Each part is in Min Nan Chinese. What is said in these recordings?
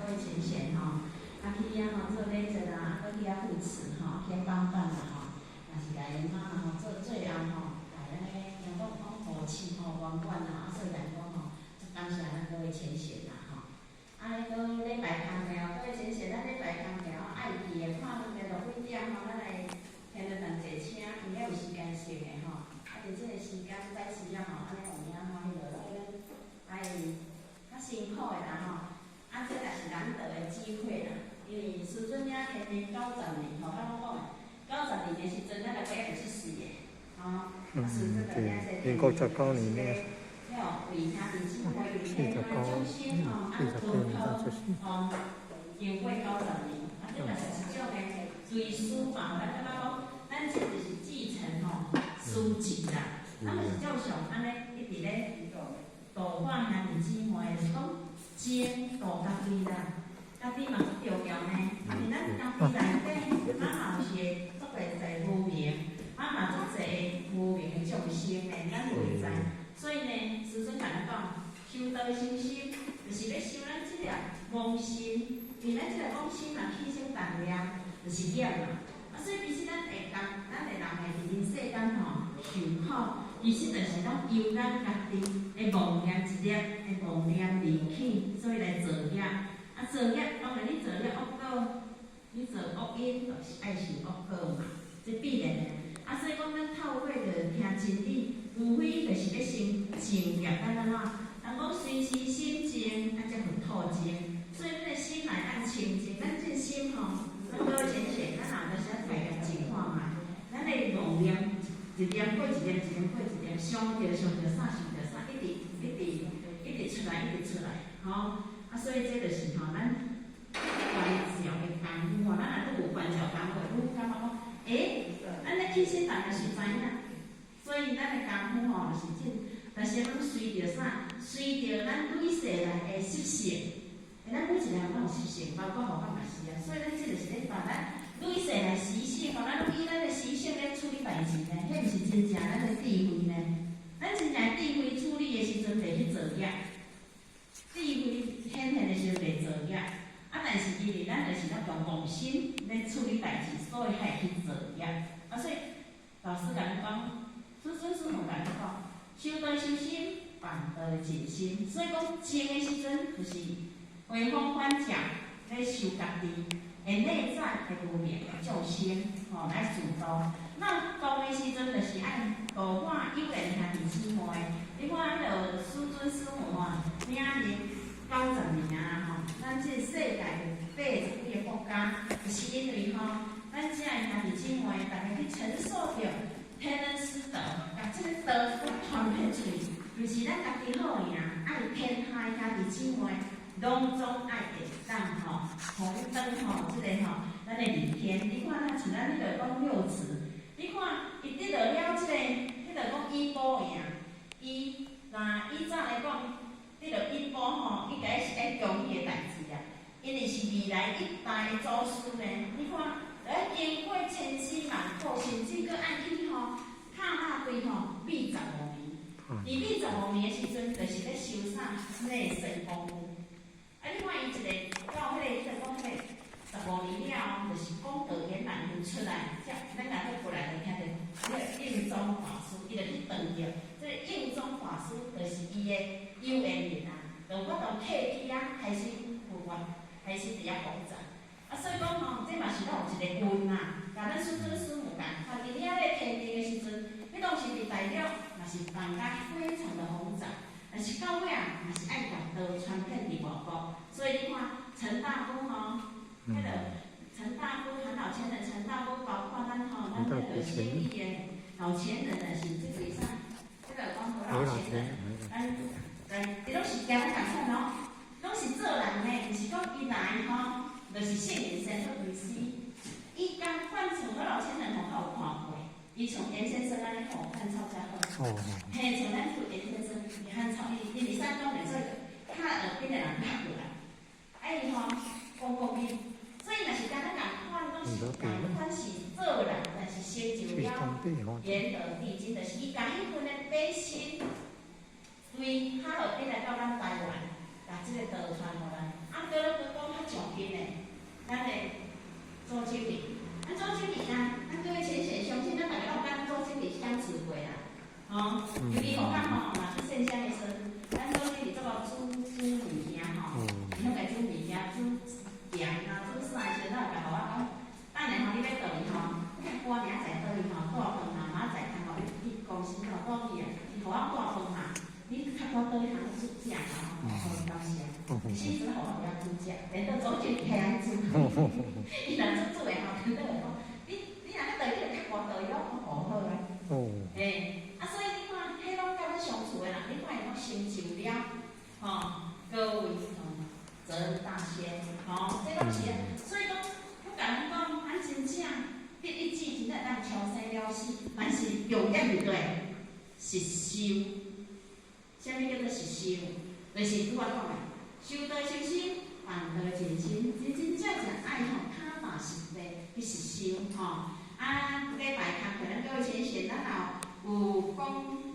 各位前賢吼，啊去遐吼做禮節啦，啊閣去遐護持吼，去遐幫辦啦吼，嘛是共𪜶媽媽吼做最後吼，來按呢聽講講護持吼圓滿啦，啊所以來講吼，足感謝咱各位前賢啦吼。啊，彼個禮拜空了，各位前賢，咱禮拜空了愛去的，看兩遍落幾點吼，咱來天倫堂坐車，因遐有時間性的吼。啊，佇這個時間早時仔吼，按呢有影吼，彼落所以咱愛較辛苦的啦吼。啊，這也是難得的機會啦，因為師尊領天人90年吼，敢講講的，92年的時陣，咱來過抑未出世的，吼。啊，師尊就領這民國19年呢，了為兄弟姊妹為天下眾生吼，啊，度脫吼，經過90年，啊，這嘛是一種的追思嘛，咱感覺講，咱這就是繼承吼師跡啦，咱就是照常按呢一直咧度化兄弟姊妹，就是講淨度家己啦，家己嘛足重要呢。啊，佇咱家己內底，咱嘛有是會足濟濟無明，咱嘛足濟無明的眾生呢，咱袂知。所以呢，師尊共咱講，修道修心，就是欲修咱這粒妄心，因為咱這粒妄心若起心動念，就是業嘛。啊，所以其實咱會當，咱的人會佇人世間吼受苦，其實就是攏由咱家己的妄念一粒的妄念而起，所以來造業。啊，造業當然你造了惡果，你造惡因，就是愛受惡果嘛，這必然的。啊，所以講咱透過著聽真理，無非就是欲先淨業，咱按怎？人講隨時心淨，啊才佛土淨。所以咱的心內愛清淨，咱這心吼，咱各位先生，咱若有當時仔大家淨看覓，咱的妄念一念過一念，一念過一念，想著想著啥，想著啥，一直一直一直出來，一直出來，吼。啊，所以這就是吼，咱觀照的功夫吼，咱若愈有觀照功夫，愈感覺講，欸，咱咧起心動念是知影，所以咱的功夫吼，就是這，但是攏隨著啥？隨著咱累世來的習性，欸，咱每一個人攏有習性，包括護法嘛是啊。所以咱這就是咧把咱累世來習性，吼，咱攏以咱的習性咧處理代誌呢，彼毋是真正咱的智慧呢。咱真正智慧處理的時陣，袂去造業。智慧顯現的時陣袂造業，啊，但是因為咱就是咧用妄心咧處理代誌，所以才會去造業。啊，所以老師共咱講，師尊師母共咱講，修道修心，辦道淨心。所以講靜的時陣，就是回光返照，咧修家己的內在的無明的眾生，吼來自度。那動的時陣，就是愛度化有緣兄弟姊妹。你看彼個師尊師母啊，領人90年啊，吼，咱這世界有80幾個國家，就是因為吼，咱遮的兄弟姊妹，逐家去承受著天恩師德，共這個道傳遍出去，毋是咱家己好爾，愛天下的兄弟姊妹，攏總愛會當吼紅燈吼，這個吼，咱的理天。你看咱像咱彼個講六祖，你看伊得著了這個，彼個講衣缽爾，伊若以早來講，得著衣缽吼，應該是愛恭喜的代誌啊。因為是未來一代的祖師呢，你看，愛經過千辛萬苦，甚至閣愛去吼，敲打對吼，覕15年。佇覕十五年的時陣，就是咧修啥內身功夫。啊，你看伊一個到彼個，彼個講彼個十五年了後，就是功德圓滿出來，才咱若閣過來就聽著彼個印宗法師，伊就去斷著。這個印宗法師就是伊的有緣人啊，就有法度客去啊，開始佛法，開始佇遐講座。啊，所以講吼，這嘛是咱有一個恩啊，共咱師尊師母共款。佇遐咧天頂的時陣，彼當時佇大陸嘛是辦甲非常的複雜，但是到尾啊，嘛是愛共道傳遍佇外國。所以你看陳大夫吼，彼個陳大夫韓老前人陳大夫，包括咱吼，咱彼個先例的老前人的是這個啥？這個講何老前人，咱咱伊攏是行咱共款哦，攏是做人的，毋是講伊來吼，就是聖人先出為師。伊共款像何老前人吼，較有看過，伊像嚴先生按呢吼，漢朝較好。嘿，像咱做嚴先生，伊漢朝，伊伊佇山東的，所以較耳邊的人較過來。啊伊吼，講國語，所以若是敢若共款，攏是共款是做人，但是成就了圓德地經，就是伊共彼份的悲心，對哈爾濱來到咱台灣，共這個道傳予咱。啊，閣咧閣講較吼，尤其予較吼，若去獻香的時陣，咱做這是做個煮煮物件吼，伊攏會煮物件，煮鹹啊，煮啥的時陣，咱會共予我講，等下吼你欲倒去吼，你較趕明仔載倒去吼，帶飯啊，明仔載通吼，你去公司吼倒去啊，伊予我帶飯啊，你較趕倒去通煮食吼，予伊感謝。其實吼，我袂曉煮食，連到總是會曉煮。伊若煮煮的吼，連到會講，你若欲倒去，你就較趕倒去，我講好好啊。欸，啊，所以你看，彼攏佮咱相處的人，你看伊攏成就了，吼，各位吼，責任大先，吼，這攏是，所以講，我共恁講，咱真正得一志，真正當長生了死，凡是重點佇佗，實修。啥物叫做實修？就是拄我講的，修道修心，辦道盡心，真真正正愛吼，腳踏實地去實修吼。啊，禮拜工課，咱各位淺顯，咱若有講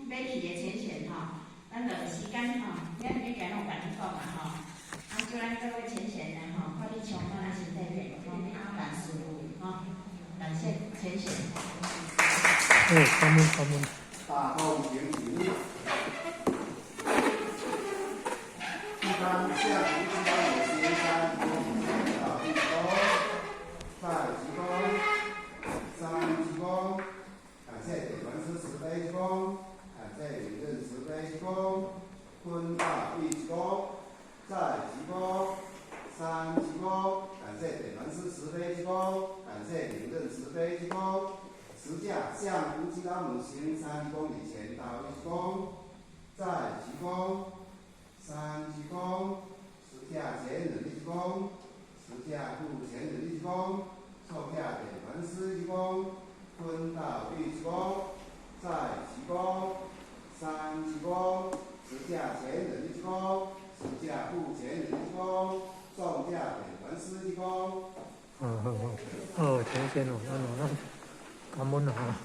欲去的淺顯吼，咱就有時間吼，咱物件攏共恁講啊吼。啊，祝咱各位淺顯呢吼，法喜充滿，身體健康，萬事如意吼。感謝淺顯。哦，感恩感恩。大風景景。一般下午一般有先三公大地公，再鞠躬，三鞠躬，感謝點傳師慈悲鞠躬，感謝領證慈悲鞠躬，坤大一鞠躬，再鞠躬，三鞠躬，感謝點傳師慈悲鞠躬，感謝領證慈悲鞠躬，持架向無極老母行三鞠躬禮前道一鞠躬，再鞠躬。三鞠躬，持架前人一鞠躬，持架護前人一鞠躬，受架點傳師一鞠躬，坤道一鞠躬，再鞠躬，三鞠躬，持架前人一鞠躬，持架護前人一鞠躬，送架點傳師一鞠躬。好好好，好，淺顯哦，咱哦，咱感恩啊。